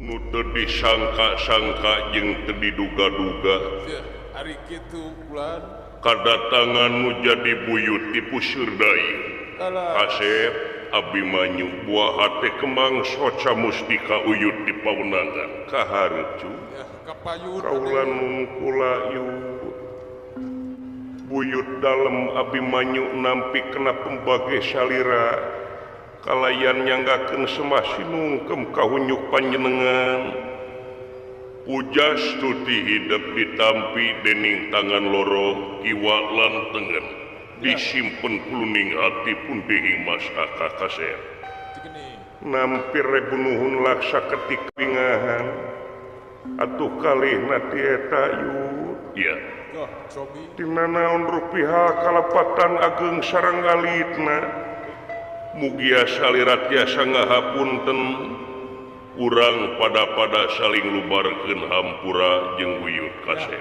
Nu teu disangka-sangka jeung teu diduga-duga. Ari kitu bulan kadatangan nu jadi buyut ti puseur dayeuh. Kasep Abimanyu buah hate kembang soca mustika uyut di paunangan kahareup cu. Kaula nungkula yuk. Buyut dalem Abimanyu nampi kena pembage salira. Kalayan nyanggakeun semah sinungkem kahunyuk panjenengan. Pujastuti hidep ditampi dening tangan loro kiwa lan tengen disimpen kluning ati pundihing mas kakasep. Nampi rebunuhun laksa ketik bingahan atuh kalihna ti eta yut ya. Tina naon rupiha kalepatan ageng sareng alitna. Mugia salira tiasa ngahapunten urang pada-pada saling lubarkeun hampura jeung uyut kasep.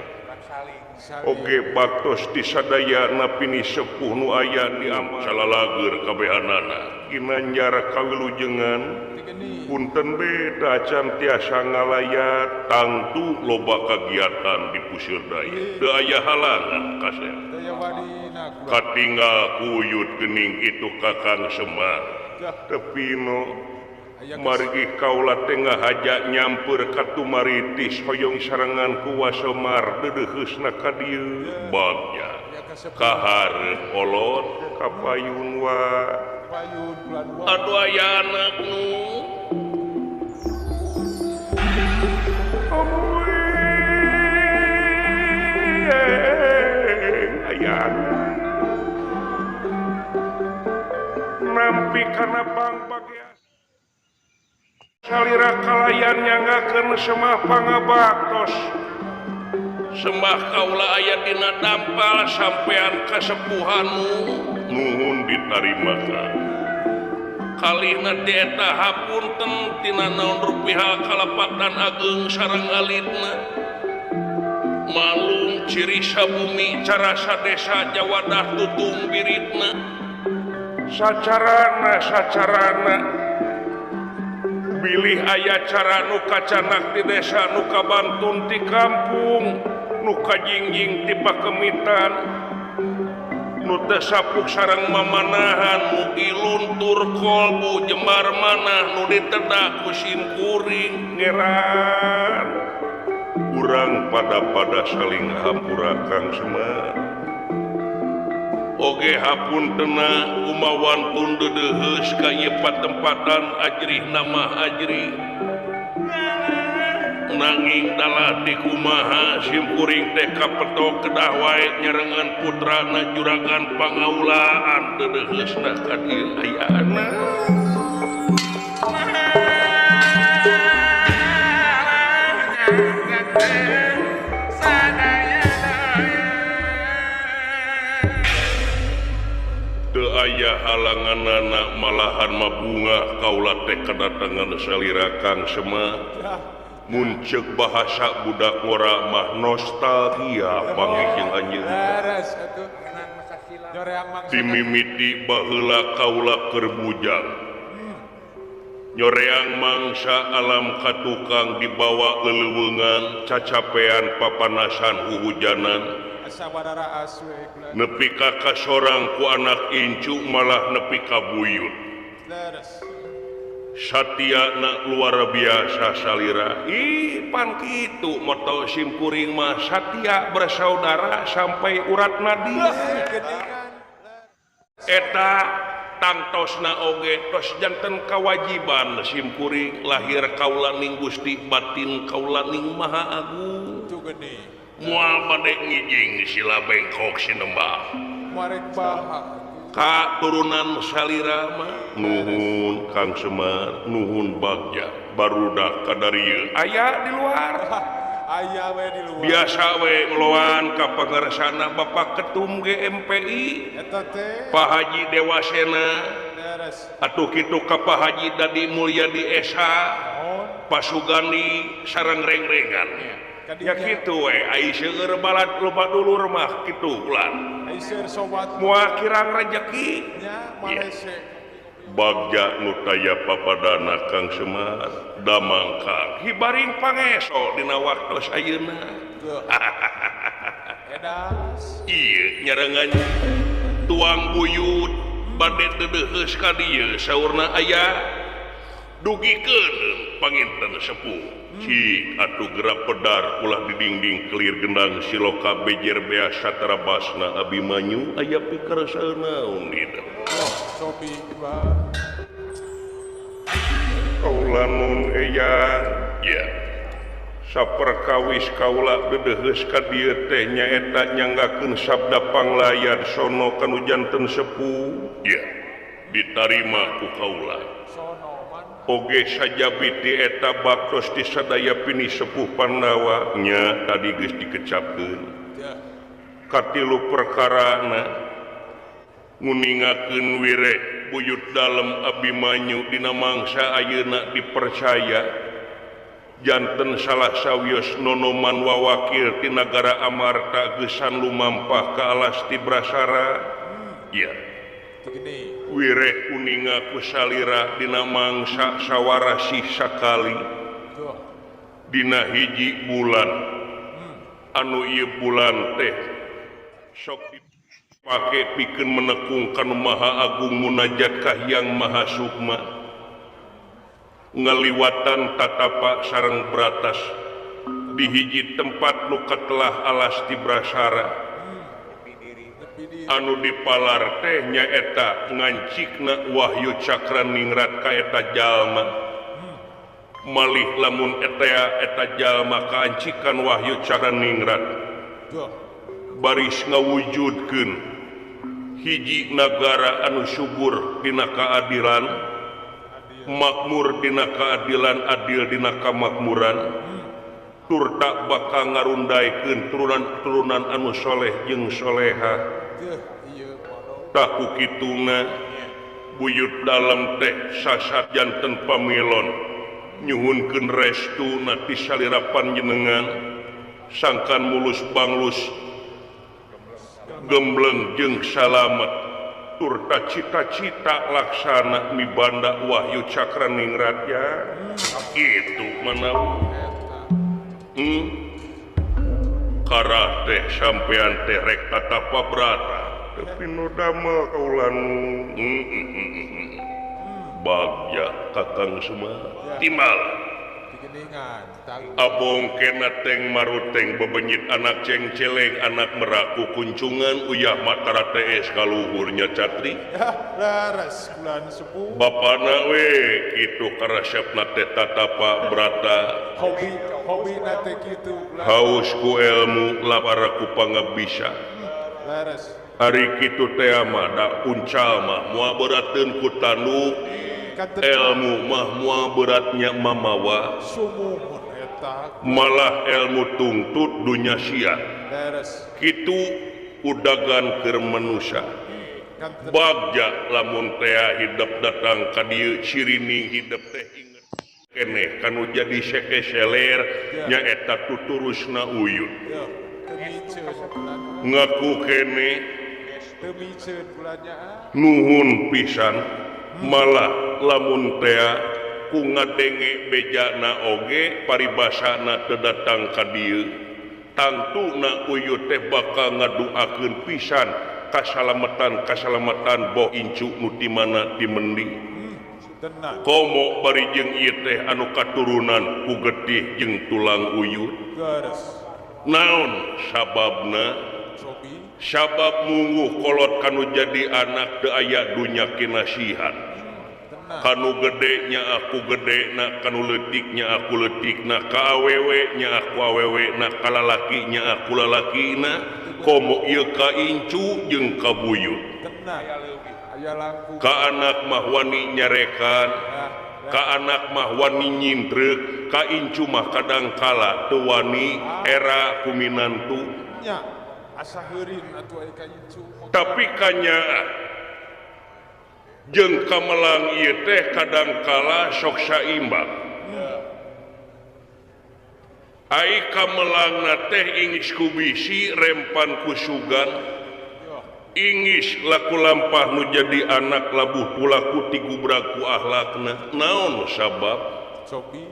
Oge baktos disadayana pini sepuh nu aya di salalageur kabehanana ginanjar kawilujengan punten beda can tiasa ngalayat tangtu loba kagiatan di puseur daya teu aya halangan kasep. Katinggal kuyut gening itu Kakang Semar tepino margi kaula teh ngahaja nyampeur ka tumaritis hoyong sarengan ku Wasemar deudeuheusna ka dieu bagja kahareup kolot ka payun wa aduh aya anak nu nampi kana pangbagian salira kalayan nyanggakeun semah pangabaktos sembah kaula aya dina dampal sampean kasepuhanmu nuhun ditarima ka kalihna ti eta hapunten tina naon rupiha kalepatan ageng sareng alitna malung ciri sabumi carasa desa jawadah tutung biritna sacarana sacarana bilih aya cara nu kacanak di desa nu kabantun ti kampung nu kajingjing ti pakemitan nu teu sapuk sareng mamanahan mugi luntur kolbu jembar manah nu ditedak ku simkuring ngeran urang pada-pada saling hampura Kang Semar. Oge hapuntena kumawan pun deudeuheus ka ieu patempatan ajrih nama ajrih nanging dalah di kumaha simkuring teh kapetok kedah wae nyarengan putrana juragan pangaulaan deudeuheusna ka dieu ayana. Teu aya halanganana malahan mabunga kaula teh kadatangan salira Kang Semar. Mun ceuk bahasa budak ngora mah nostalgia panggih anjeun. Dimimiti baheula kaula keur bujang. Nyoreang mangsa alam katukang dibawa leleuweungan cacapean papanasan huhujanan. Nepi ka kasorang ku anak incu malah nepi ka buyut. Satyana luar biasa salira. Ih pan kitu moto simkuring mah satya bersaudara sampai urat nadi. Eta tangtosna oge tos janten kawajiban simkuring lahir kaula ning Gusti batin kaula ning Maha Agung. Moal bade ngijing sila bengkok sinembah. Ka turunan salira mah nuhun Kang Semar nuhun bagja barudak kadarieu aya di luar. Aya we di luar. Biasa we ngeloan ka pangersana Bapak Ketum GMPI eta teh Pak Haji Dewasena atuh kitu ka Pak Haji Dadi Mulyadi Esa Pak Sugandi sareng rengrengan. Ya kitu we ai seueur balad loba dulur mah kitu ulan. Ai seueur sobat moal kirang rejeki nya marese. Bagja nu taya papadana Kang Semar damang Kang hibaring pangeso dina waktos ayeuna. Edas. Ieu nyarengan tuang buyut bade deudeuheus ka dieu saurna aya dugikeun panginten sepuh. Cik atuh gerak pedar ulah didingding kelir gendang siloka bejer bea satrabasna Abimanyu aya pikersa naon hidup. Oh, sobi kula. Kaula nun eyang ya. Saperkawis kaula deudeuheus ka dieu teh nyaeta nyanggakeun sabda panglayar sono kanu janten sepuh ya ditarima ku kaula. Oge sajabi ti eta baktos ti sadaya pini sepuh Pandawa nya tadi geus dikecapkeun. Katilu perkarana nguningakeun wireh buyut dalem Abimanyu dina mangsa ayeuna dipercaya janten salah sawios nonoman wawakil ti nagara Amarta geusan lumampah ka alas Tibrasara. Ya. Wireh uninga ku salira dina mangsa sawarasih sakali dina hiji bulan anu ieu bulan teh sok dipake pikeun menekung kanu Maha Agung munajat ka Hyang Maha Sukma ngaliwatan tatapa sareng bratas di hiji tempat nu katelah alas Tibrasara anu dipalar teh nyaeta ngancikna Wahyu Cakraningrat ka eta jalma malih lamun etea eta jalma kaancikan Wahyu Cakraningrat baris ngawujudkeun hiji nagara anu subur dina keadilan makmur dina keadilan adil dina kamakmuran turta bakal ngarundaikeun turunan-turunan anu soleh jeung soleha. Taku kituna buyut dalam teh sasat janten pamilon nyuhunkeun restuna ti salira panjenengan sangkan mulus banglus gembleng jeung salamet turta cita-cita laksana mibanda Wahyu Cakraningrat ya itu manawi. Karah teh sampean teh rek tatapa brata tapi nu damel kaulan bagja Kakang Semar timal abong kena teng maruteng bebenyit anak cengceleng anak meraku kuncungan uyah matara TS kaluhurnya catri laras bulan sepuh bapana we kitu karasepna teh tatapa brata hobi hobi na teh kitu haus ku ilmu lapar ku pangabisa laras ari kitu teh mah da uncal mah moal berateun ku tanduk ilmu mah moal beratnya mamawa malah ilmu tungtut dunya sia kitu udagan keur manusia bagja lamun tea hidep datang ka dieu sirining hidep teh inget keneh kanu jadi sekeseler nyaeta tuturusna uyut ngaku kene nuhun pisan malah lamun tea ku ngadenge bejana oge paribasana teu datang ka dieu tangtuna uyut teh bakal ngaduakeun pisan kasalamatan kasalamatan boh incu nu di mana dimendi komo bari jeung ieu teh anu katurunan ku getih jeung tulang uyut naon sababna sabab mungguh kolot kanu jadi anak teu aya dunya kinasihan kanu gedenya aku gedena kanu leutiknya aku leutikna ka awewe nya aku awewe na ka lalakinya aku lalakina komo ieu ka incu jeung ka buyut ka anak mah wani nyarekan ka anak mah wani nyintreuk ka incu mah kadang kala teu wani era ku minantu tapi kanya jeung kamelang ieu teh kadang kala sok saimbang ai kamelangna teh ingis ku bisi rempan ku sugan Ingis laku lampah nu jadi anak labuh tulaku ti gubrak ku akhlakna naon sabab cobi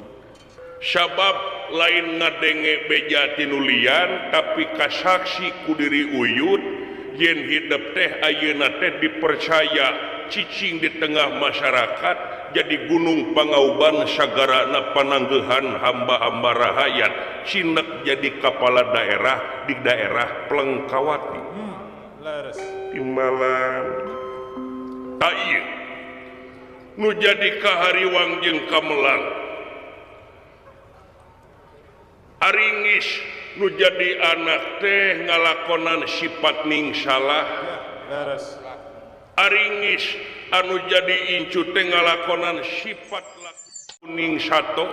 sabab lain ngadenge beja tinulian tapi kasaksi ku diri uyut yen hidup teh ayeuna teh dipercaya cicing di tengah masyarakat jadi gunung pangauban sagarana pananggehan hamba-hamba rahayat cinek jadi kepala daerah di daerah Plengkawati. Timbalan tak ieu nu jadi kahariwang jeung kamelang aringis nu jadi anak teh ngalakonan sifat ning salah aringis anu jadi incu teh ngalakonan sifat laku ning sato.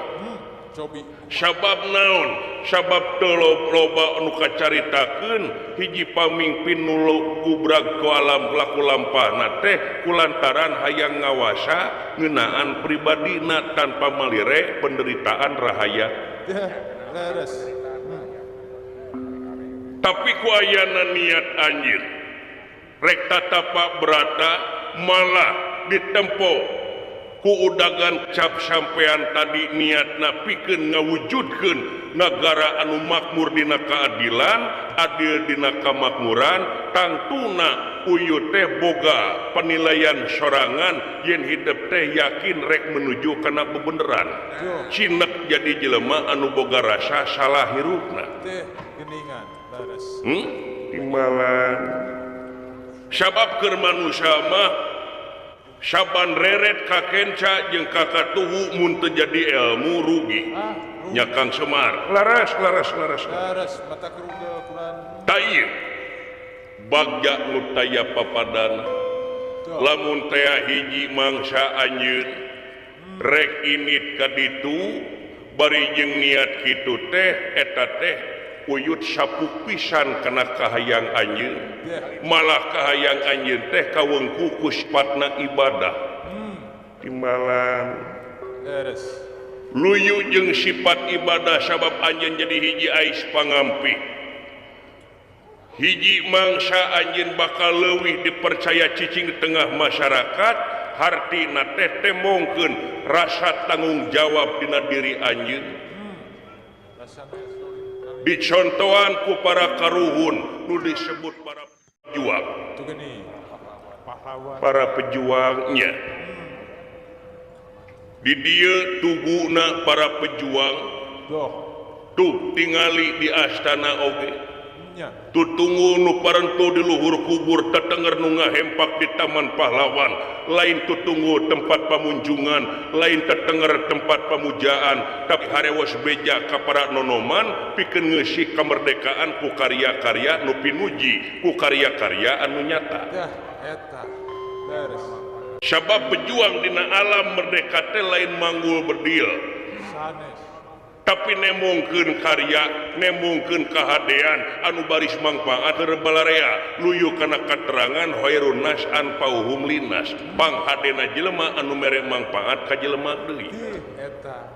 Sabab naon sabab teu loba anu kacaritakeun hiji pamingpin nu gubrag ku alam laku lampahna teh kulantaran hayang ngawasa ngeunaan pribadina tanpa malire penderitaan rahayat. Tapi ku ayana niat anjeun rek tatapa berata malah ditempo ku udagan cap sampean tadi niatna pikeun ngawujudkeun nagara anu makmur dina keadilan adil dina kamakmuran tangtuna uyut teh boga penilaian sorangan yen hidup teh yakin rek menuju kana bebeneran cinek jadi jelema anu boga rasa salah hirupna teh geuningan leres timbalan sabab keur manusia mah saban reret kakenca jeung kakatuhu mun teu jadi ilmu rugi nya Kang Semar laras laras laras laras mata kerugel kuran ta ieu bagja nu taya papadana lamun tea hiji mangsa anjeun rek init ka ditu bari jeung niat kitu teh eta teh uyut sapuk pisan kana kahayang anjeun malah kahayang anjeun teh kawengku ku sifatna ibadah timbalan leres luyu jeung sifat ibadah sabab anjeun jadi hiji ais pangampi hiji mangsa anjeun bakal leuwih dipercaya cicing di tengah masyarakat hartina teh temongkeun rasa tanggung jawab dina diri anjeun dicontohan ku para karuhun nu disebut para pejuang para pejuangnya di dieu tuguna para pejuang tuh tingali di astana oge tutunggu nu parentu di luhur kubur tetenger nu ngahempak di taman pahlawan lain tutunggu tempat pamunjungan lain tetenger tempat pamujaan tapi harewos beja ka para nonoman pikeun ngeusi kemerdekaan ku karya-karya nu pinuji ku karya-karya anu nyata eta leres sabab pejuang dina alam merdeka teh lain manggul bedil sanes tapi nemongkeun karya nemongkeun kahadean anu baris mangpaat balarea luyu kana katerangan khairun nas anfauhum linnas panghadena jelema anu mere mangpaat ka jelema deui eta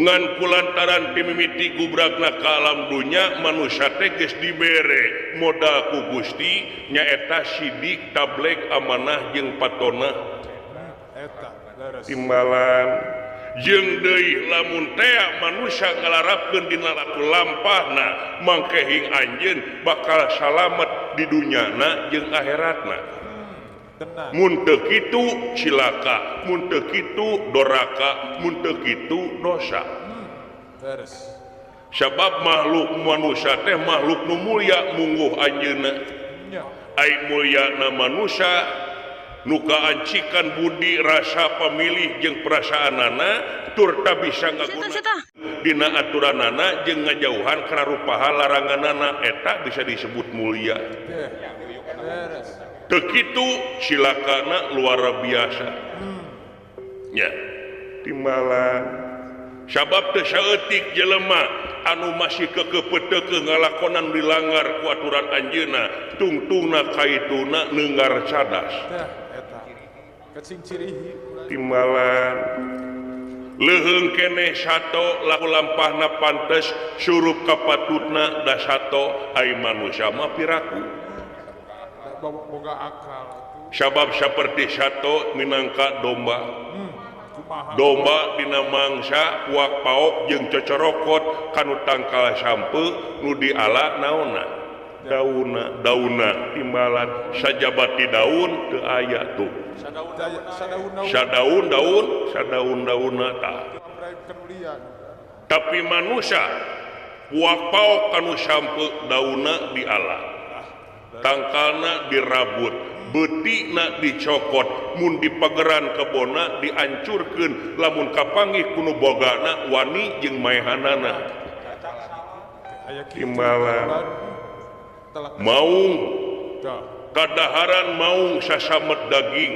ngan kulantaran dimimiti gubragna ka alam dunya manusia teh geus dibere modal ku Gusti nyaeta sidik tableg amanah jeung patona eta leres timbalan jeung deui lamun tea manusia ngalarapkeun dina laku lampahna mangkehing anjeun bakal salamet di dunyana jeung akhiratna. Mun teu kitu cilaka, mun teu kitu doraka, mun teu kitu dosa. Sabab makhluk manusia teh makhluk nu mulia mungguh anjeunna. Ai mulyana manusia nu kaancikan budi rasa pamilih jeung perasaanana turta bisa ngaguna dina aturanana jeung ngajauhan kana rupaha laranganana eta bisa disebut mulia. Teu kitu cilakana luar biasa nya timbalan sabab teu saeutik jelema anu masih kekepeteukeun ngalakonan dilanggar ku aturan anjeunna tungtungna kaituna neunggar cadas timbalan leuheung keneh sato laku lampahna pantes surup kapatutna da sato ai manusia mah piraku. Boga akal atuh. Sabab saperti sato minangka domba. Domba dina mangsa puak paok jeung cocorokot kanu tangkal sampe nu diala naonna dauna dauna timbalan sajabati daun teu aya tuh sadaun daun sadaun daunna tah. Tapi manusia puak paok kanu sampe dauna diala tangkalna dirabut betina dicokot mun dipageran kebona diancurkeun lamun kapanggih kuno bogana wani jeung maehanana timbalan maung kadaharan maung sasamet daging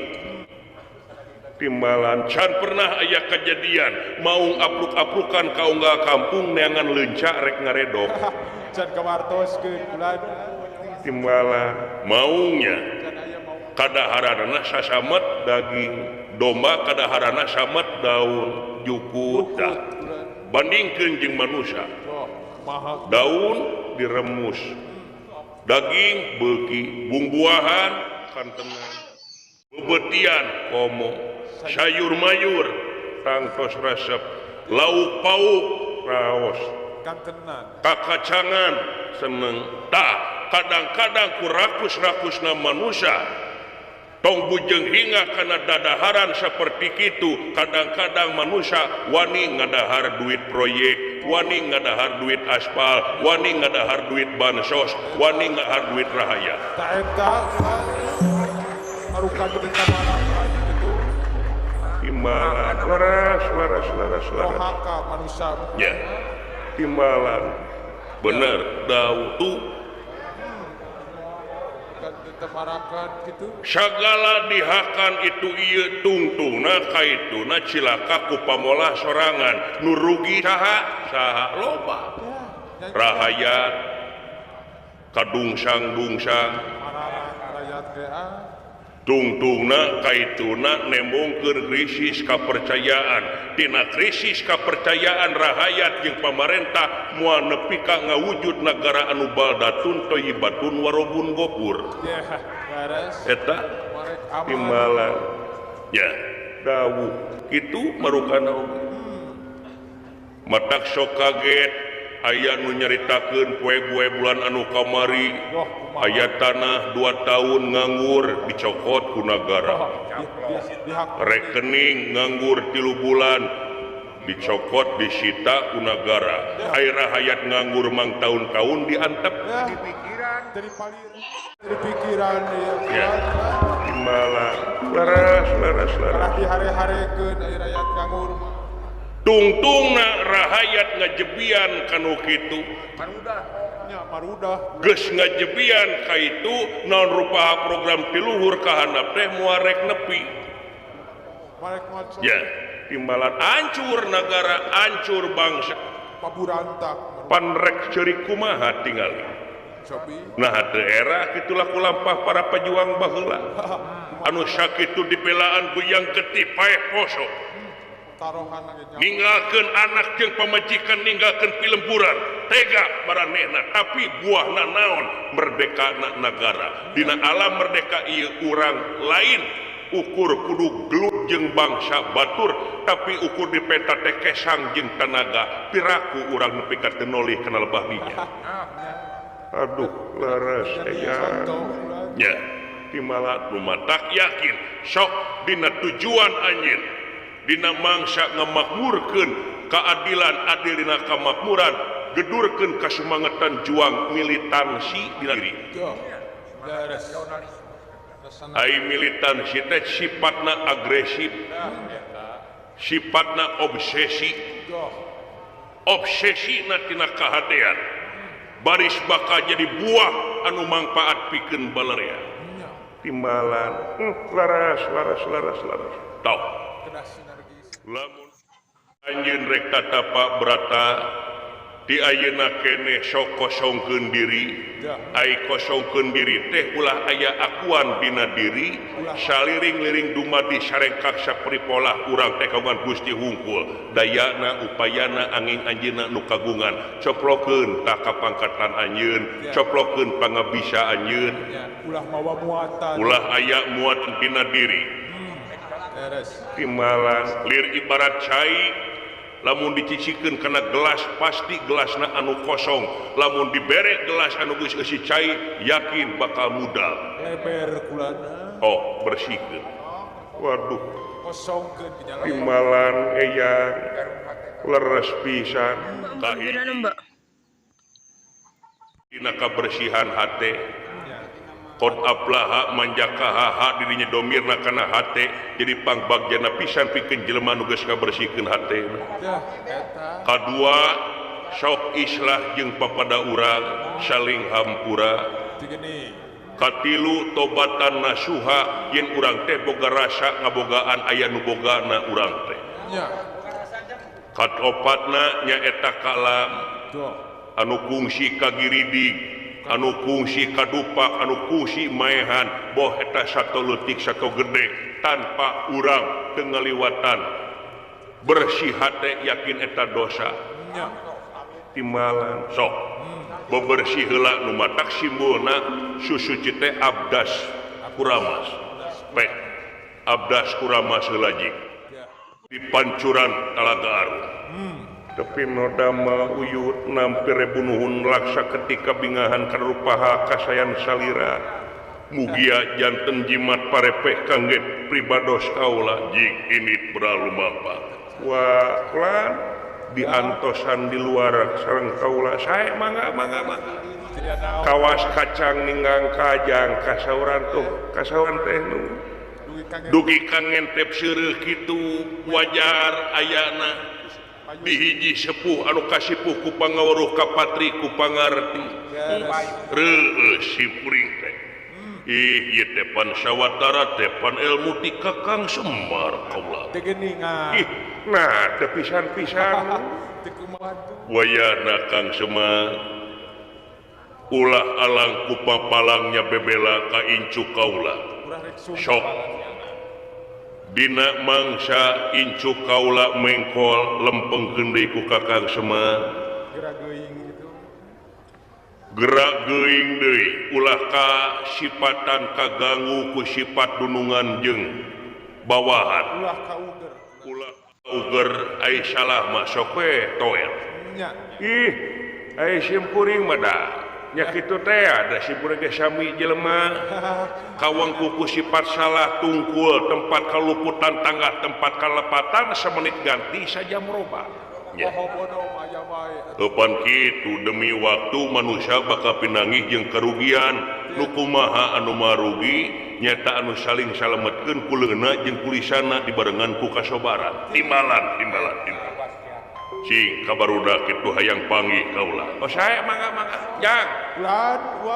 timbalan can pernah aya kejadian maung apruk-aprukan ka unggal kampung neangan leunca rek ngaredok can kawartoskeun bulan timbalan maungnya kadaharanana sasamet daging domba kadaharanana samet daun jukut bandingkeun jeung manusia daun diremus daging beuki bungbuahan kantenan bebetian komo sayur mayur tangtos resep lauk pauk raos kantenan kakacangan seneng tah kadang-kadang ku rakus-rakusna manusia tong bujeng hingga karena dadaharan seperti itu kadang-kadang manusia wani ngadahar duit proyek wani ngadahar duit aspal wani ngadahar duit bansos wani ngadahar duit rahayat timbalan laras laras laras laras ya timbalan bener dautu segala dihakan itu ieu tungtungna kaituna cilaka ku pamolah sorangan nu rugi saha saha loba rahayat kadungsang-dungsang tungtungna kaituna nembongkeun krisis kapercayaan tina krisis kapercayaan rahayat jeung pamarentah moal nepi ka ngawujud nagara anu baldatun thayyibatun warobun gopur eta timbalan ya dawuh kitu marukana oge matak sok kaget aya nu nyaritakeun poe-poe bulan anu kamari aya tanah 2 tahun nganggur dicokot ku nagara rekening nganggur 3 bulan dicokot disita ku nagara aya rahayat nganggur mang tahun-tahun diantep dari pikiran ya timbalan laras laras laras dihare-harekeun aya rakyat nganggur tungtungna rahayat ngajebian kanu kitu geus ngajebian ka itu naon rupa program ti luhur ka handap teh moal rek nepi ya timbalan hancur nagara hancur bangsa pan rek ceurik kumaha tingali nah teu era kitulah kulampah para pejuang baheula anu sakitu dibelaan ku yang getih paeh poso ninggalkeun anak jeung pamajikan ninggalkeun pilemburan tega maranehna tapi buahna naon merdekana nagara dina alam merdeka ieu urang lain ukur kudu gelut jeung bangsa batur tapi ukur di peta teh kesang jeung tanaga piraku urang nepi ka teu nolih kana lebah minyak aduh leres aya nya timala lumatak yakin sok dina tujuan anjeun dina mangsa ngamakmurkeun keadilan adil dina kamakmuran gedurkeun kasumangetan juang militansi dina diri. Ai militansi teh sifatna agresif, sifatna obsesi, obsesina tina kahadean baris bakal jadi buah anu mangpaat pikeun balerea timbalan laras laras laras laras tau lamun anjeun rek tatapa brata Di ayeuna keneh sok kosongkeun diri. Ai kosongkeun diri teh ulah aya akuan dina diri, saliring-liring dumadi sarengkak sapripolah urang teh kagungan Gusti hungkul. Dayana upayana angin anjeunna nu kagungan. Coplokeun tah kapangkatan anjeun, coplokeun pangabisa anjeun. Ulah mawa muatan. Ulah aya muatan dina diri. Timalan lir ibarat cai lamun dicicikeun kana gelas pasti gelasna anu kosong, lamun dibere gelas anu geus eusi cai yakin bakal mudal. Leber kulana. Oh, bersihkeun. Waduh, kosongkeun timalan eyang leres pisan. Dina kabersihan hate Qad aflaha manjakaha ha dirinya domirna kana hate jadi pangbagjana pisan pikeun jelema nu geus ngabersihkeun hatena. Kadua sok islah jeung papada urang saling hampura. Katilu tobatan nasuha yen urang teh boga rasa ngabogaan aya nu bogana urang teh. Katopatna nyaeta kalam anu kungsi kagiridig, anu kungsi kadupak, anu kungsi maehan, boh eta satu leutik satu gede tanpa urang teu ngaliwatan bersih hate yakin eta dosa. Timalan sok bebersih heula nu matak simbolna susuci teh abdas kuramas pek abdas kuramas heula jik di pancuran Talaga Arum. Tapi nodama uyut nampir bunuhun laksa ketika bingahan karupaha kasayan salira mugia janten jimat parepeh kangge pribados kaula jik ini beralumapa wah klan diantosan di luar sareng kaula sae mangga mangga mangga kawas kacang ninggang kajang kasauran tuh kasauran teh nu dugi kang ngentep seureuh kitu wajar ayana dihiji sepuh anu kasipuh ku pangaweruh ka patri ku pangarti reueus simkuring teh ih ieu teh pan sawatara teh pan ilmu ti Kakang Semar kaula teh geuningan ih nah teu pisan-pisan teu kumaha wayana Kang Semar ulah alang ku papalangnya bebela ka incu kaula sok dina mangsa incu kaula mengkol lempengkeun deui ku Kakang Semar gerak geuing deui ulah ka sipatan kaganggu ku sifat dunungan jeung bawahan ulah kauger ulah kauger ai salah mah sok we toel ih ai simkuring mah da nya kitu teh da simkuring ge sami jelema kawang kuku sifat salah tungkul tempat kaluputan tangga tempat kalepatan semenit ganti saja merubah. Eupan kitu demi waktu manusia bakal pinangih jeung kerugian nu kumaha anu marugi nyata anu saling salametkeun kuleuna jeung kulisana dibarengan ku kasobaran timbalan timbalan timbalan sing kabarudak kitu hayang panggih kaula oh sae mangga mangga jang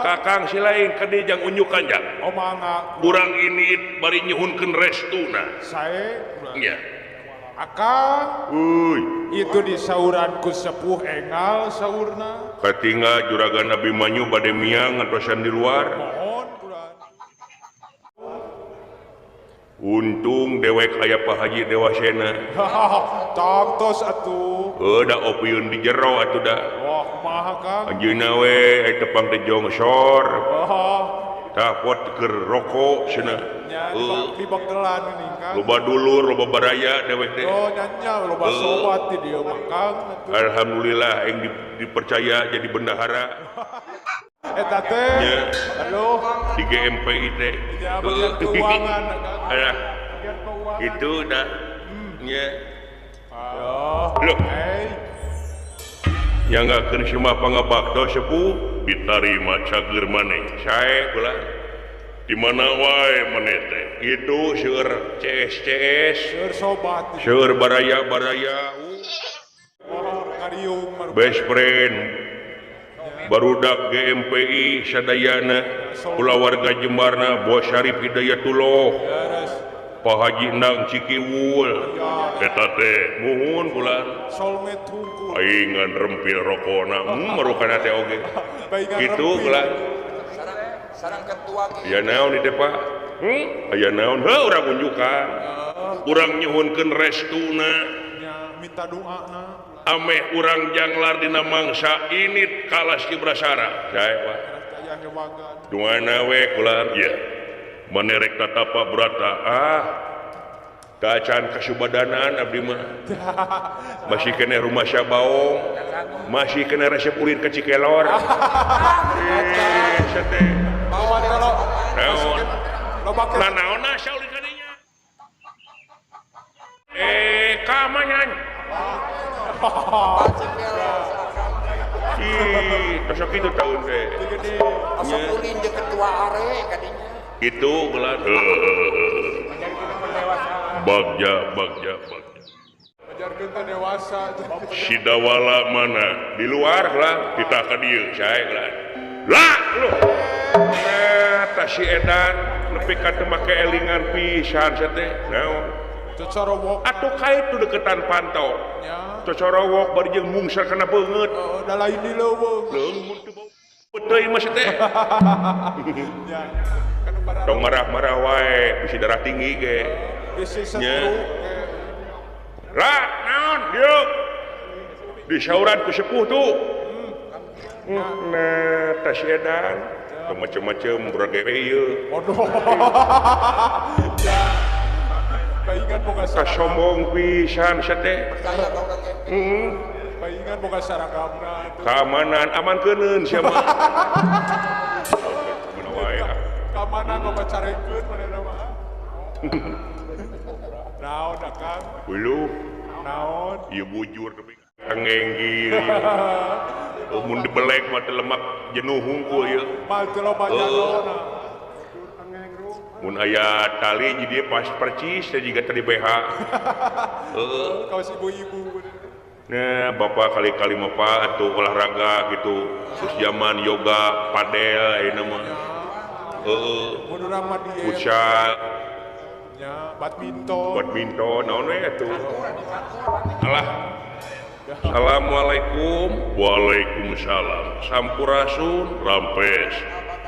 Kakang silain ka dieu jang unjukan jang oh mangga urang ini bari nyuhunkeun restuna sae nya akang uy itu disauran ku sepuh engal saurna katinggal juragan Abimanyu bade miang ngatosan di luar mohon kulan untung dewek aya Pak Haji Dewasena tangtos atuh heuh da opieun di jero atuh da wah kumaha Kang anjeunna we ai tepang teh jongsor oh tah pot keur rokok cenah nya di bakelan geuning Kang loba dulur loba baraya dewek teh oh nya loba sobat di dieu mah Kang alhamdulillah aing dipercaya jadi bendahara eta teh aduh di GMPI teh ya bagian keuangan Kang alah bagian keuangan itu dah nya aduh loh yang ngakeun semua pangabakto sepuh ditarima cager maneh sae ulah di mana wae maneh teh itu seueur CS CS seueur sobat seueur baraya-baraya best friend barudak GMPI sadayana kulawarga Jembarna Bos Syarif Hidayatullah Pak Haji Endang Cikiwul eta teh muhun bulan soulmate hungkul paingan rempil rokona merukana teh oge kitu bulan sarang ketua ge aya naon ieu teh Pak aya naon heuh urang unjukan urang nyuhunkeun restuna nya minta doana ameh urang janglar dina mangsa ini kalas Kibrasara sae Pak duana we kulan ieu manerek tatapa brata ah tacan kasubadanaan abdi mah masih kene rumah Syabaong masih kene resep ulin ke Cikelor teh naon nanaonna asa ulin ka dinya ka manyan ih tos kitu taun teh asa ulin jeung ketua are ka dinya itu gelar bagja bagja bagja dewasa sidawala mana di luar lah kita ke dieu sae gelar lah lu eta si edan nepi ka teu make elingan pisan sia teh naon cocorowok atuh ka itu deketan pantau cocorowok bari jeung mungsar kana beungeut da lain di leuweung leuweung teu bau teuing mah sia teh tong marah-marah wae bisi darah tinggi ge bisi stroke lah naon dieu disauran ku sepuh tuh nah tas edan macem-macem beragere ieu waduh paingan boga kasombong pisan sia teh paingan boga saragamna keamanan aman keuneun sia mah kamana loba carekeun manehna mah naon akang hulu naon ieu bujur tapi tengeng ieu mun dibelek mah teh lemak jenuh hungkul ieu mah teu loba jalona mun aya tali jadi pas percis teh jiga tadi BH heuh kawas ibu-ibu nah bapak kali-kali mah Pak atuh olahraga gitu terus zaman yoga padel ayeuna mah futsal nya badminton badminton naon we atuh alah assalamualaikum waalaikumsalam sampurasun rampes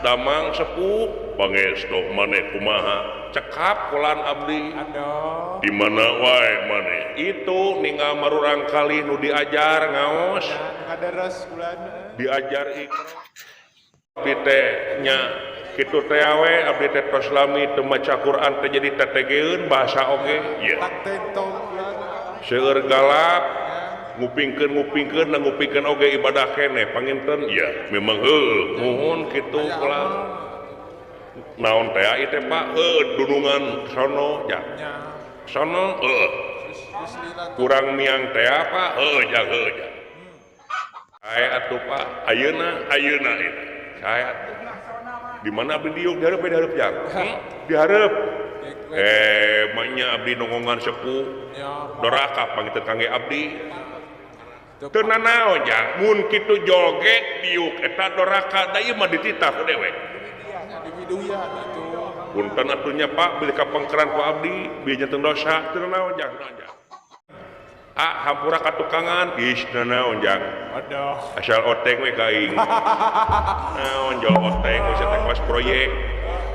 damang sepuh pangestu maneh kumaha cekap kulan abdi di mana wae maneh itu ninggal marurang kali nu diajar ngaos ngadaras kulan diajar ikra abdi teh nya kitu teh we abdi teh tos lami teu maca Quran teh jadi tetegeun bahasa oge ieu seueur galak ngupingkeun ngupingkeun oge ibadah keneh panginten ieu memang heuh muhun kitu kulan naon teh ieu teh Pak heuh dunungan sono ja sono heuh kurang miang teh apa heuh ja heuh ja sae atuh Pak ayeuna ayeuna ieu sae atuh di mana abdi diuk dihareup dihareup jang dihareup manya abdi nongongan sepuh doraka pangiteun kangge abdi teu nanaon jang mun kitu joget diuk eta doraka da ieu mah dititah ku dewek punten atuh nya Pak bilih kapengkeran ku abdi bilih janten dosa teu nanaon jang ah hampura ka tukangan geus nanaon jang asal oteng we ka aing naon jol oteng we teh kawas proyek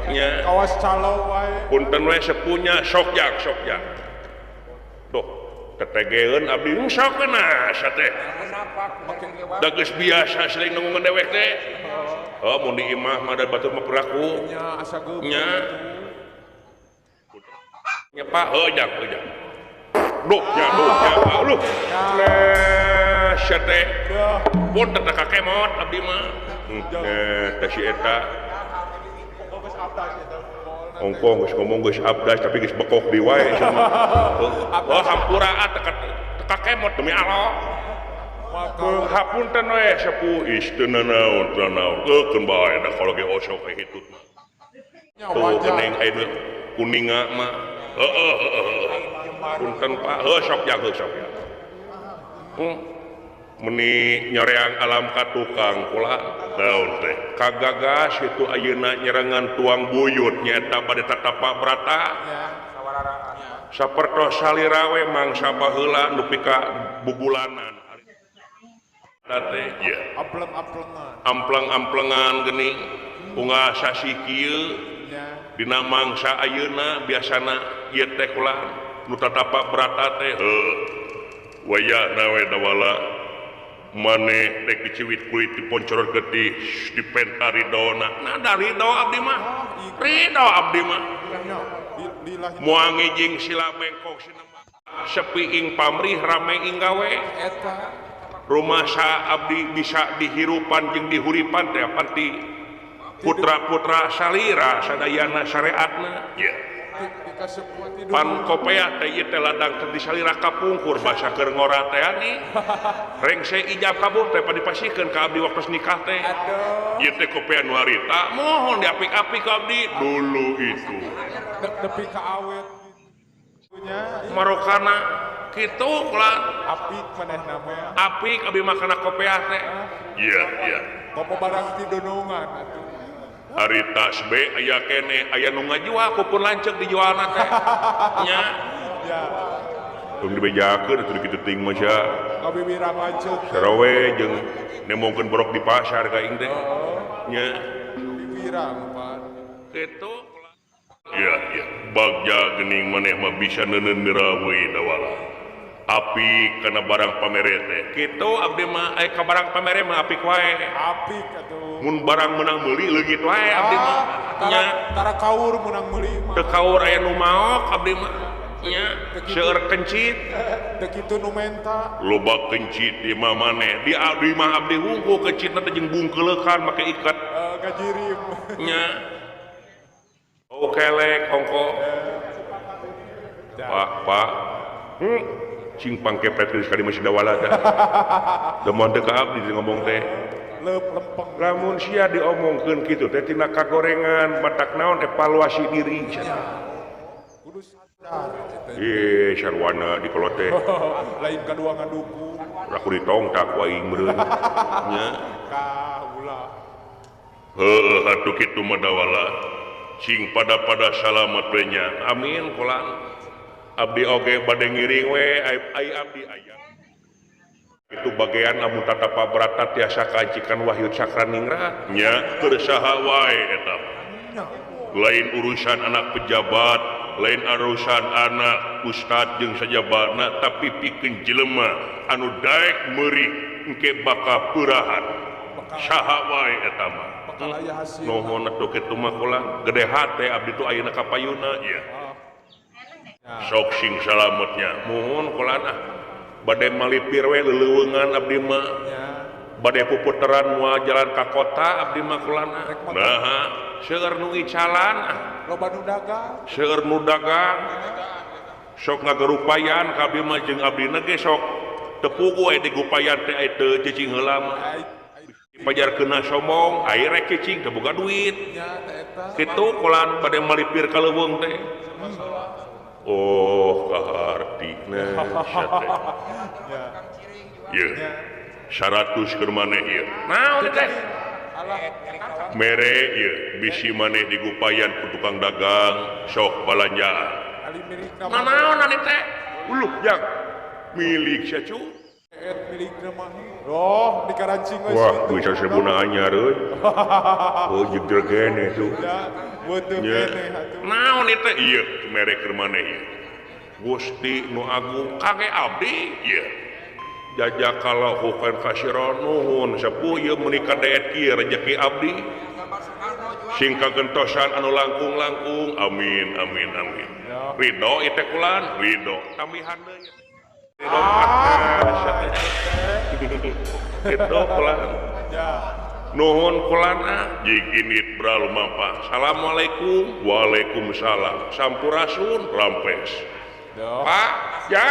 nya kawas calo wae punten we sepunya sok jang sok jang tuh tetegeun abdi sok na asa teh da geus biasa sering nongongan dewek teh oh mun di imah mah da batur mah peraku nya asa geup nya nya Pak heuh jang heuh jang duh nya duh nya lu nah sia teh pun teh kakemot abdi mah teh si eta ongkong geus ngomong geus abdas tapi geus bekok di wae cenah oh hampura teh kakemot demi Allah hapunten we sepuh is teu nanaon teu nanaon keun bae da kalau ge osok we hitut mah tuh geuning aya kuninga mah heuh punten Pak heuh sok jang heuh sok jang meni nyoreang alam ka tukang kula naon teh kagagas itu ayeuna nyerengan tuang buyut nyaeta bade tatapa brata Sapertos salira we mangsa baheula nepi ka bubulanan. Teh ieu ampleng-amplengan. Ampleng-amplengan geuning unggal sasi kieu dina mangsa ayeuna biasana ieu teh kula nu tatapa brata teh heuh wayahna we dawala maneh rek diciwit kulit diponcorot getih dipenta ridona nah ridho abdi mah ridho abdi mah moal ngijing sila mengkok sinema sepi ing pamrih rame ing gawe eta rumasa abdi bisa dihirupan jeung dihuripan teh pati putra-putra salira sadayana syariatna ya pan kopea teh ieu teh ladang teh disalira kapungkur basa keur ngora teh ani rengse ijab kabul teh dipasihkeun ka abdi waktu nikah teh ieu teh kopea nu harita mohon diapik-apik ka abdi dulu itu nepi ka awet marokana kitu kula apik manehna mah apik abdi mah kana kopea teh iya iya kopo barang ti donongan atuh ari tas B aya kene aya nu ngajual kupun lanceuk dijualna teh nya ya tong dibejakeun atuh kitu teuing mah sia kawiwirang lanceuk sarowe jeung nemongkeun borok di pasar ka aing teh nya wiwirang pan kitu iya iya bagja geuning maneh mah bisa neuneun mirawe dawala apik kana barang pamere teh kitu abdi mah aya ka barang pamere mah apik wae apik atuh mun barang menang meuli leungit wae abdi mah nya tara kaur menang meuli mah teu kaur aya nu maok abdi mah nya seueur kencit teu kitu nu menta loba kencit di mah maneh di abdi mah abdi hungkul kencitna teh jeung bungkeleukan make ikat gajirim nya oh kelek ongko pak pak cing pangkepet sekali masih dawala teh demohon teu ka abdi ngomong teh leup lempeng lamun sia diomongkeun kitu teh tina kagorengan matak naon evaluasi diri cenah kudu sadar ih sarwana di kolot teh lain kadua ngaduku ulah kudu ditongtak ku aing meureun nya ka ulah heueuh atuh kitu mah dawala cing pada-pada salamet we nya amin kulan abdi oge bade ngiring we ai abdi aya itu bagian lamun tatapa brata tiasa kacikan Wahyu Cakraningrat nya keur saha wae eta lain urusan anak pejabat lain urusan anak ustad jeung sajabatna tapi pikeun jelema anu daek meuri engke bakal peurahan saha wae eta mah nuhun atuh kitu mah kula gede hate abdi tuh ayeuna ka payuna ieu sok sing salametnya muhun kula ah bade malipir we leuleungan abdi mah bade puputeran moal jalan ka kota abdi mah kula nah seueur nu icalan loba nu dagang seueur nu dagang sok ngagarupayan ka abdi mah jeung abdina ge sok teu puguh we digupayan teh teu cicing heula mah pajar kena sombong air rek cicing teu boga duit kitu kulan bade malipir ka leuweung teh oh kahartina sia teh ieu 100 keur maneh ieu naon teh mere ieu bisi maneh digupayan ku tukang dagang sok balanjaan naon ani teh uluh jang milik sia cu milik mah oh di karancing we wah bisa sebuna anyar euy oh jeung kene tuh beuteung kene atuh naon ieu teh ieu mere keur maneh ieu Gusti nu agung kage abdi ieu jajakallahu khairan katsiran nuhun sepuh ieu meuni kadeet kieu rejeki abdi sing kagentosan anu langkung-langkung amin amin amin ridho ieu teh kulan ridho tambihan deui itu kulan nuhun kulan jig init bral mapa assalamualaikum waalaikumsalam sampurasun rampes pak ya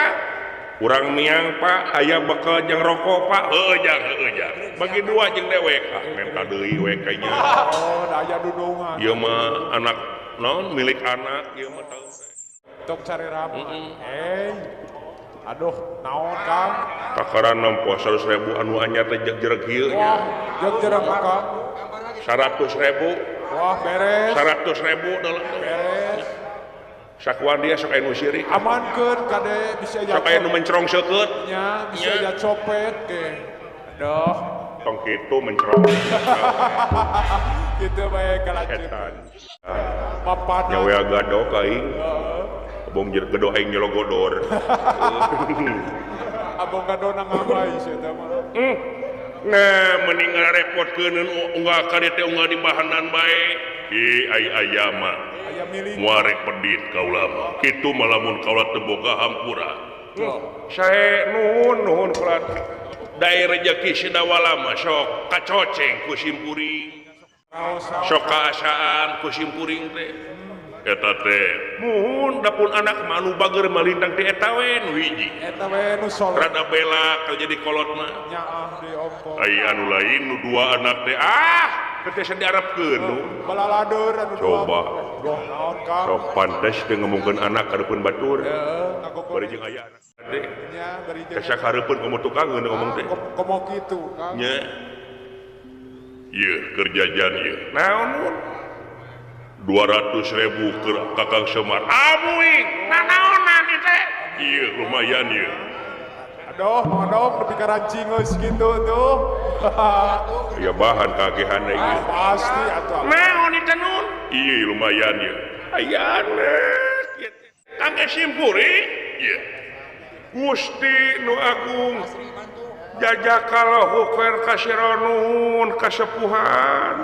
kurang miang pak aya bekal jeung rokok pak heueuh jang bagi dua jeung dewek menta deui we kayaknya oh aya dudungan ieu mah anak naon milik anak ieu mah tahu tong cari rame aduh naon Kang takaran nempo 100.000 anu anyar teh jegjreg ieu nya jegjreg Kang 100.000 wah beres 100.000 beres Sakuan dia sok aya nu sirik. Amankeun kade bisa aya. Sok aya nu mencrong seukeut. Nya bisa aya copet ge. Aduh. Tong kitu mencrong. Kitu bae kalacut. Papan. Nya we gadok aing. Abong gedo aing nyologodor. Abong gadona ngamai sia teh mah. Nah, mending ngarepotkeun unggal ka dieu teh unggal di bahanan bae. Ih ai aya mah. Moal rek pedit kaula mah. Kitu mah lamun kaula teu boga hampura. Sae nuhun nuhun kaula. Dae rejeki sidawala mah sok kacoceng ku simpuring. Sok kaasaan ku simpuring teh. Eta teh muhun da pun anak mah anu bager malintang teh eta we nu hiji. Eta we nu soleh. Rada bela kalau jadi kolot mah. Nyaah deui ongko. Ai anu lain nu dua anak teh ah teh teu diarepkeun nu. Balalader anu dua. Coba. Goh naon Kang. Sok pantes teu ngomongkeun anak kareupeun batur. Heeh, ngagogor. Bari jeung aya anak teh. Nya bari jeung. Teh sakareupeun komo tukangeun ngomong teh. Komo kitu Kang. Nya. Ieu keur jajan ieu. Naon mun? 200.000 ke Kakang Semar. Amuing, nanaonan ieu teh. Ieu lumayan ieu. Aduh, modong nepi ka rancing geus kitu tuh. Ya bahan kagehan ieu. Ah, pasti atuh. Naon ieu teh nun? Ieu lumayan ieu. Aya anak ieu teh. Kang Simpuri, ieu. Gusti nu Agung. Jajakalahu khair kasironuhun kasepuhan.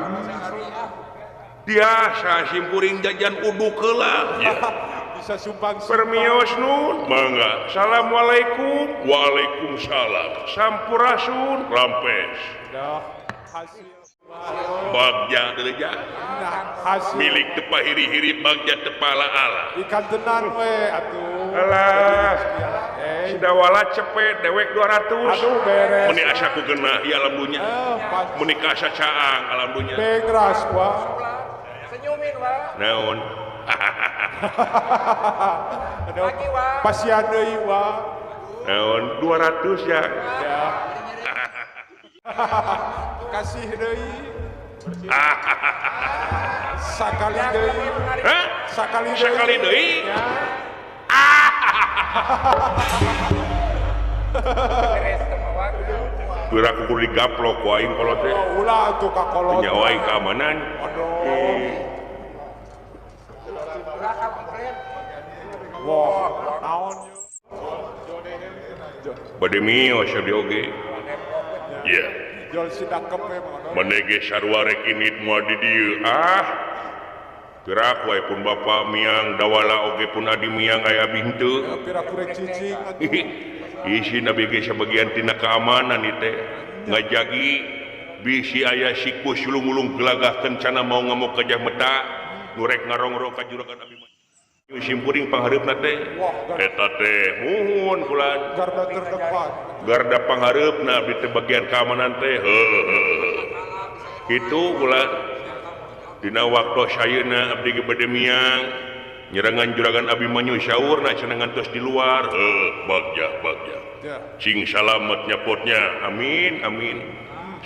Biasa simpuring jajan uduk heula. Bisa sumpang. Permios nun. Mangga. Assalamualaikum. Waalaikumsalam. Sampurasun. Rampes. Hasil. Bagja deui ja. Hasil. Milik teu pahiri-hiri bagja teu pala-ala. Ikan tenan we atuh. Alah. Sidawala cepet dewek 200. Aduh beres. Meni asa ku geunah ieu alam dunya. Meni ka asa caang alam dunya. Bengras wah. Senyumin wa. Naon? Aduh. Pasian deui wa. Naon 200 ya. Ya. Kasih deui. Sakali deui. Hah? Sakali deui. Sakali deui. Ya. Geura kudu digaplok ku aing kolot teh. Ulah atuh ka kolot. Nya wae keamanan. Aduh. Wah, naon bade mios abdi oge. Iya. Jual si dakep we mah. Mane ge sarua rek init moal di dieu. Ah. Gerak wae pun bapa miang dawala oge pun adi miang aya abi henteu. Pira kurek cicing atuh. Isi nabi ge sabagian tina keamanan ieu teh. Ngajagi bisi aya siku sulung-ulung gelagah kencana mau ngamuk gajah meta nu rek ngarongrong ka juragan abi. Simpuring panghareupna teh. Eta teh muhun kulan. Garda terdepan. Garda panghareupna abdi teh bagian keamanan teh. Heuh. Kitu kulan. Dina waktu ayeuna abdi ge bade miang nyerangan juragan Abimanyu saurna cenah ngantos di luar. Heuh, bagja bagja. Cing salamet nyapotnya. Amin amin.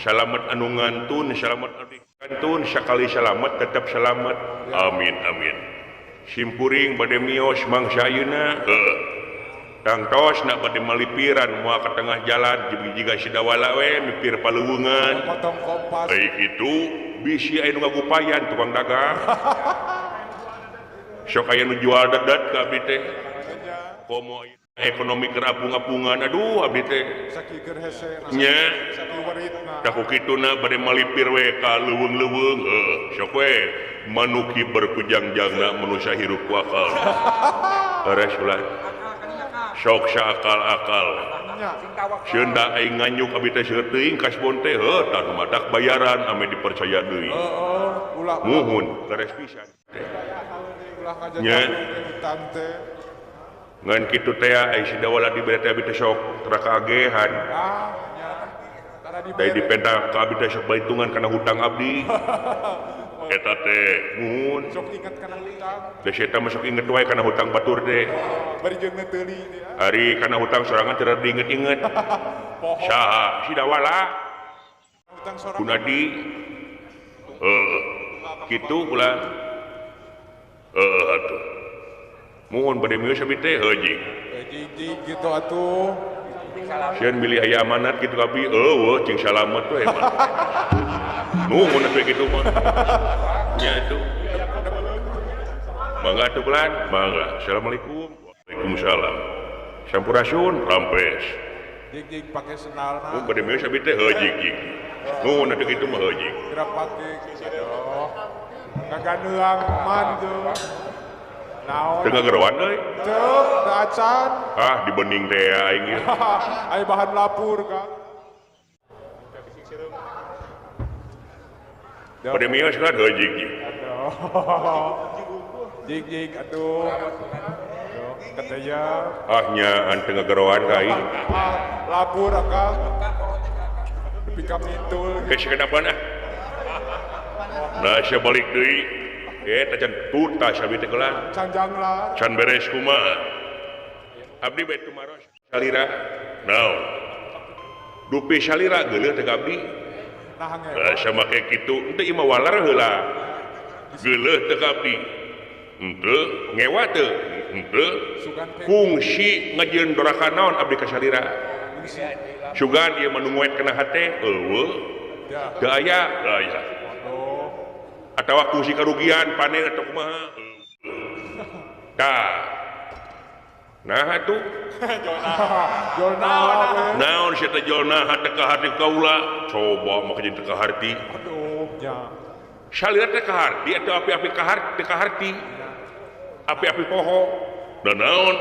Salamet anu ngantun, salamet abdi kantun, sakali salamet tetap salamet. Amin amin. Simpuring bade mios mangsa ayeuna. Heuh. Tangtos na bade malipiran moal ka tengah jalan jiga sidawala we mipir paleuweungan. Potong kompas. Ai kitu bisi aya nu ngagupayan tukang dagang. Sok aya nu jual dedet ka abdi teh. Komo ekonomi keur apung-apungan aduh abdi teh. Sakikeun hese. Nya. Sakiwaritna. Tah ku kituna bade malipir we ka leuweung-leuweung. Heuh, sok we manuki berkujangjangna manusia hirup ku akal. Beres ulah. Sok saakal-akal. Sieun da aing nganyuk abdi teh seueur teuing kasbon teh heuh tah madak bayaran ame dipercaya deui. Heeh, ulah. Muhun beres pisan teh. Ulah Nya. hutang teh. Ngan kitu teh ai sidawala dibere teh abdi teh sok tara kaagehan. Ah, nya. Tara Dai dibere. dipenta ka abdi teh sok baitungan kana hutang abdi. Eta teh muhun. Sok inget kana hutang. Da si eta mah sok inget wae kana hutang batur teh. Bari jeung neteuli teh. Ari kana hutang sorangan teu diinget-inget. Poho. Saha sidawala? Hutang sorangan. Gunadi. Heuh. Kitu ulah. Heuh atuh. Mohon bade mios abi teh heuh jing. Jing gitu atuh. Sieun bilih aya amanat kitu ka abdi eueuh cing salamet we mah. Nuhun atuh kitu mah. Nya atuh. Mangga atuh pelan, mangga. Assalamualaikum. Waalaikumsalam. Sampurasun, rampes. Jing-jing pake sendalna. Mun bade mios abi teh heuh jing jing. Nuhun atuh kitu mah heuh jing. Geura pake aduh. Kaganeang man tuh. Naon? Teu ngageroan euy. Teu, teu acan. Ah, dibening teh aing ieu. Aya bahan lapur, Kang. Bade mios kan heuh jing jing. Aduh. Jing-jing atuh. Katanya. Ah nya teu ngageroan ka aing. Lapur akang. Nepi ka mitul. Geus sakedapan ah. Nah sia balik deui. Eta can tutas abdi teh geula. Can janglar. Can beres kumaha. Abdi bae tumaros salira. Naon? Dupi salira geuleuh teh ka abdi. Nah Nah sia make kitu henteu ieu mah walar heula. Geuleuh teh ka abdi. Henteu ngewa teu. Henteu kungsi ngajieun doraka naon abdi ka salira. Sugan ieu mah nu nguet kana hate eueuh. Teu aya, teu aya. Atawa kungsi karugian panen atau kumaha. Tah. Nah atuh. Naon sia teh jolna teh ka harti kaula. Coba mah jeung teu ka harti. Aduh nya. Salira teh ka harti atuh api-api ka harti teu ka harti. Api-api poho. Da naon?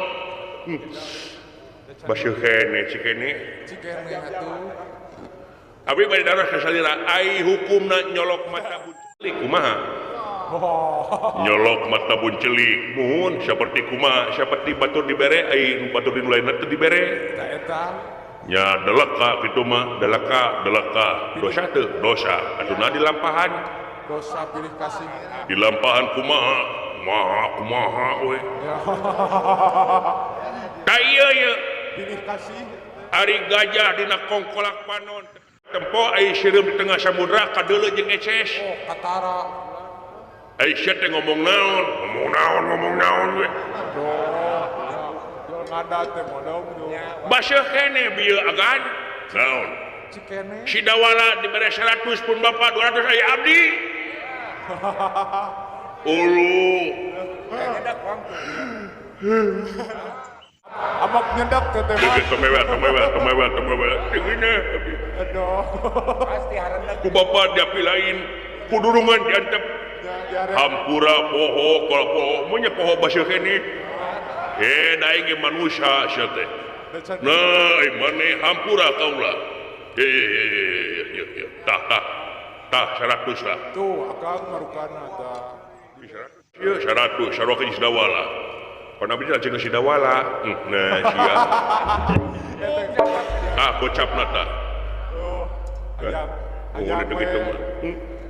Baseuh kene cikene. Cikene atuh. Abi bade daros ka salira ai hukumna nyolok mata buncelik kumaha? Nyolok mata buncelik muhun saperti kumaha saperti batur dibere ai nu batur di nu lainna teu dibere. Tah eta. Nya deleka kitu mah deleka deleka dosa teu dosa atuna dilampahan. Dosa pilih kasih. Dilampahan kumaha? Kumaha kumaha we. Tah ieu ye. Pilih kasih. Ari gajah dina kongkolak panon. Tempo ai sireum di tengah samudra kadeuleu jeung eces. Oh, katara. Ai sia teh ngomong naon? Ngomong naon, ngomong naon we. Aduh, jol ngada teh modong tuh. Baseuh kene bieu agan. Naon? Cikene. Si Dawala dibere 100 pun bapak 200 aya abdi. Ulu. Amak nyendak teh teh. Temewa temewa temewa temewa. Gini. Aduh. Pasti hareneg. Ku bapak diapi lain, ku durungan diantep. Hampura poho kalau poho mun nya poho baseuh kene. Eh da aing ge manusia sia teh. Nah, maneh hampura kaula. Ye tah tah. Tah 100 lah. Tuh akang marukana tah. Ieu 100 sarua ka Sidawala. Pan abdi lajeng ka Sidawala. Nah sia. Ah gocapna tah. Ayam. Nuhun kitu mah.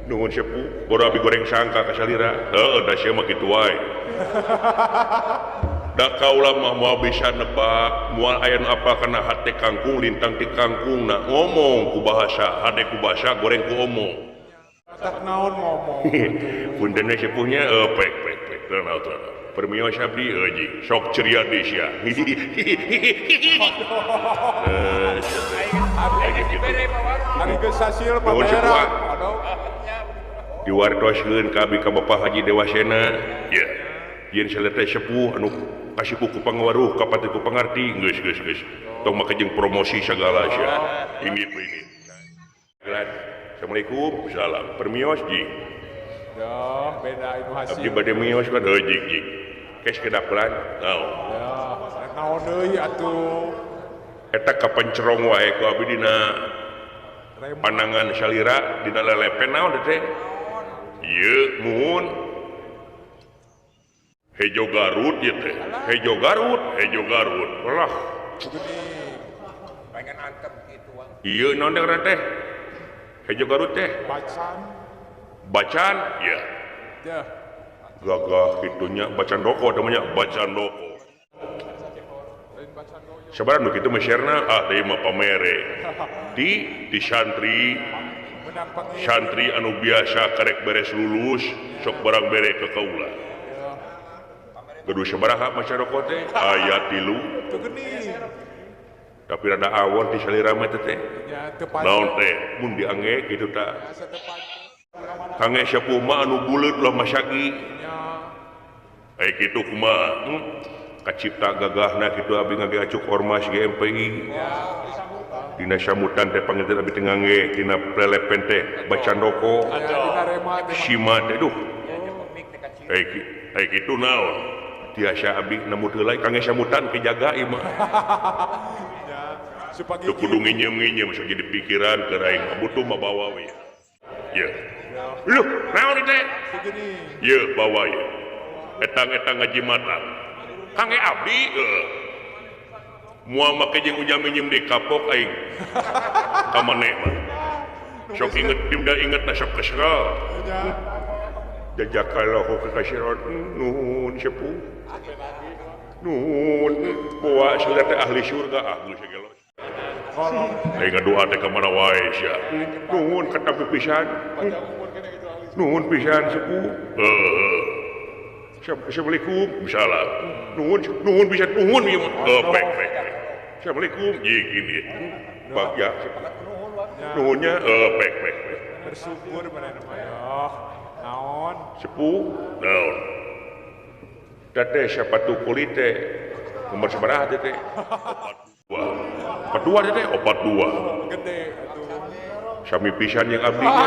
Nuhun sepuh, boro abi goreng sangka ka salira. Heuh da sia mah kitu wae. Da kaula mah moal bisa nebak, moal aya nu apal kana hate kangkung lintang ti kangkungna ngomong ku bahasa, hade ku bahasa goreng ku omong. Tak naon ngomong. Punten we sepuhnya pek pek pek. Naon naon. Permios abdi euy sok ceria deui sia. Ari geus sasil pamera. Diwartoskeun ka abdi ka Bapak Haji Dewasena. Ya. Yen saleta sepuh anu kasipu ku pangawaruh kapati ku pangarti geus geus geus. Tong make jeung promosi sagala sia. Ini ini. Assalamualaikum. Salam. Permios ji. Ya, beda itu hasil. Abdi bade mios kan heuh jing jing. Kes kedapelan naon. Ya, naon deui atuh. Eta kapencerong wae ku abdi dina pandangan salira dina lelepen naon teh. Ieu muhun. Hejo Garut ieu teh. Hejo Garut, Hejo Garut. Lah. Pengen antep kitu wang. Ieu naon teh teh? Hejo Garut teh. Bacan. Bacan, ya. Ya. Gagah kitunya bacan rokok namanya bacan rokok. Sabaran nu kitu mah sierna ah deui mah pamere. Di santri santri anu biasa karek beres lulus sok barang bere ke kaula. Gaduh sabaraha maca roko teh? Aya 3. Teu geuning. Tapi rada awon ti salira mah teh. Naon teh mun diangge kitu ta. Kangge sepuh mah anu buleut ulah masagi. Ai kitu kumaha? Kacipta gagahna kitu abdi ngage acuk ormas GMPI. Dina sambutan teh panginten abdi teh ngangge dina plelepen teh bacan roko. Sima teh duh. Ai kitu naon? Tiasa abdi nemu heula kangge sambutan kejaga ieu mah. Teu kudu nginyeum-nginyeum sok jadi pikiran keur aing butuh mah bawa we. Ye. Luh, naon teh? Ye, bawa ye. Etang-etang ngajimatan. Kangge abdi heuh. Moal make jeung ujam-injem di kapok aing. Ka maneh mah. Sok inget timda inget na sok kesel. Jajakallahu kakasiron nuhun sepuh. Nuhun boa sudah teh ahli surga ahli segala. Aing ngadoa teh ka mana wae sia. Nuhun katampi pisan. Nuhun pisan sepuh. Heuh. Assalamualaikum. Salam. Nuhun nuhun pisan nuhun ieu mah. Pek pek. Assalamualaikum. Jig ini. Bagja. Nuhunnya pek pek. Bersyukur manehna mah ya. Naon? Sepuh naon? Teh sepatu kulit teh nomor sabaraha teh? 42. 42 teh 42. Gede atuh. Sami pisan yang abdi nya.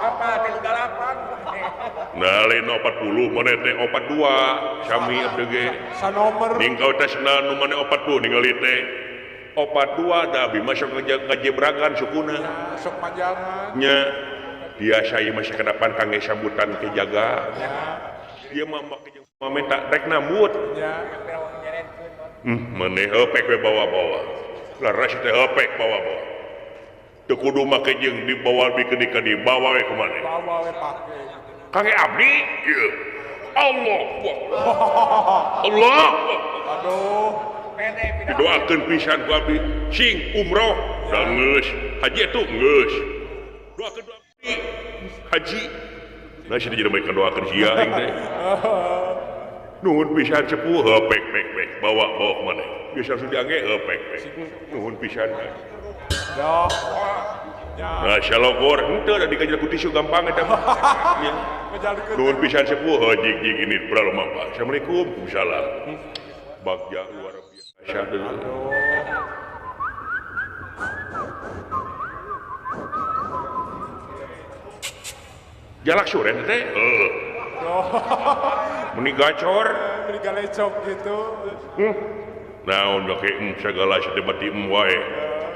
Apa 38? Nah lain 40 maneh teh 42 sami abdi ge. Sanomor. Ningkau teh sendal nu maneh 40 ningali teh 42 da abdi mah sok ngajebragan sukuna. Sok panjangan. Nya biasa ieu mah sakedapan kangge sambutan ke jaga. Ieu mah make jeung minta rek nambut. Nya. Maneh hepek we bawa-bawa. Laras teh hepek bawa-bawa. Teu kudu make jeung dibawa bikeun ka dibawa we ka maneh. Bawa we pake. Kangge abdi ieu. Allah. Allah. Aduh. Didoakeun pisan ku abdi sing umroh da geus, haji atuh geus. Doakeun abdi haji. Nah sia jadi mereka doakeun sia aing teh. Nuhun pisan sepuh hepek pek pek bawa bawa ka maneh. Biasa langsung diangge hepek pek. Nuhun pisan. Yo. Nah salogor henteu da dikajer ku tisu gampang eta mah. Nuhun pisan sepuh jig jig ini pura lumampa. Assalamualaikum. Salam. Bagja luar biasa deui. Jalak suren teh. Heuh. Meni gacor, meni galecok gitu. Naon make sagala sadebati wae.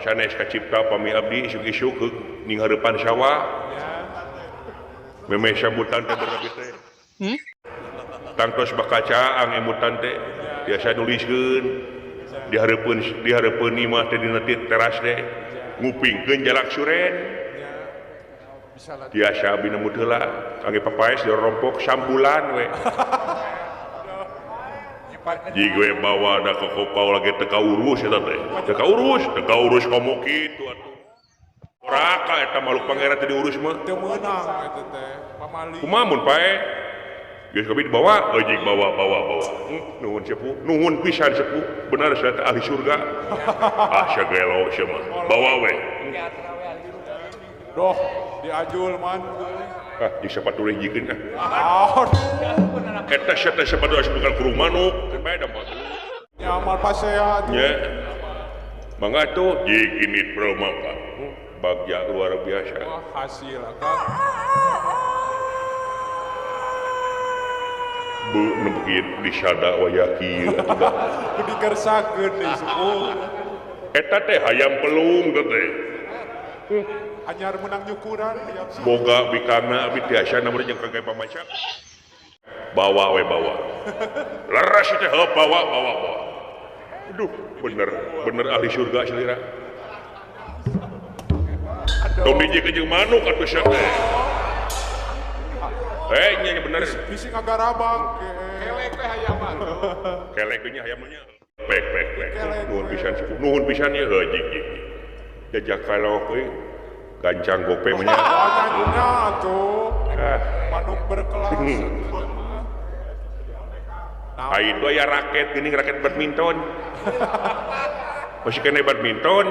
Sanes kacipta pami abdi isuk-isuk ning hareupan sawah. Memeh sambutan teh bernabi teh. Tangtos bakaca ang emutan teh biasa nuliskeun di hareupeun imah teh dina teras teh ngupingkeun jalak suren. Biasa abdi nemu heula kangge papaes dirompok sambulan we. Jig we bawa da ka kopau lagi teu kaurus eta teh. Teu kaurus komo kitu atuh. Raka eta makhluk pangeran teu diurus mah. Teu meunang eta teh, pamali. Kumaha mun pae? Geus kabeh dibawa, jig bawa bawa bawa. Nuhun sepuh, nuhun pisan sepuh. Benar saya teh ahli surga. Ah sagelo sia mah. Bawa we. Doh, diajul man. Ah, di sepatu hijikeun ah. Eta sia teh sepatu asup ka kurung manuk, teu bae da mah. Ya mal pasea. Nya. Mangga tuh jig ini pro mangga. Bagja luar biasa. Wah, hasil akang. Bu nu begitu disada waya kieu atuh da. Dikersakeun deui sepuh. Eta teh hayam pelung teh. Anyar menang nyukuran hayam. Boga bikana abdi tiasa namur jeung kangge pamaca. Bawa we bawa. Leres teh heup bawa bawa bawa. Aduh, bener bener ahli surga salira. Tong hiji jeung manuk atuh sia teh. Nya bener. Bisi ngagarabang. Kelek teh hayam mah. Kelek nya hayam nya. Pek pek pek. Nuhun pisan sepuh. Nuhun pisan ieu heuh jig jig. Jajak kalok euy. Gancang gope mah nya. Nya atuh. Manuk berkelas. Ai itu aya raket geuning, raket badminton. Masih kena badminton.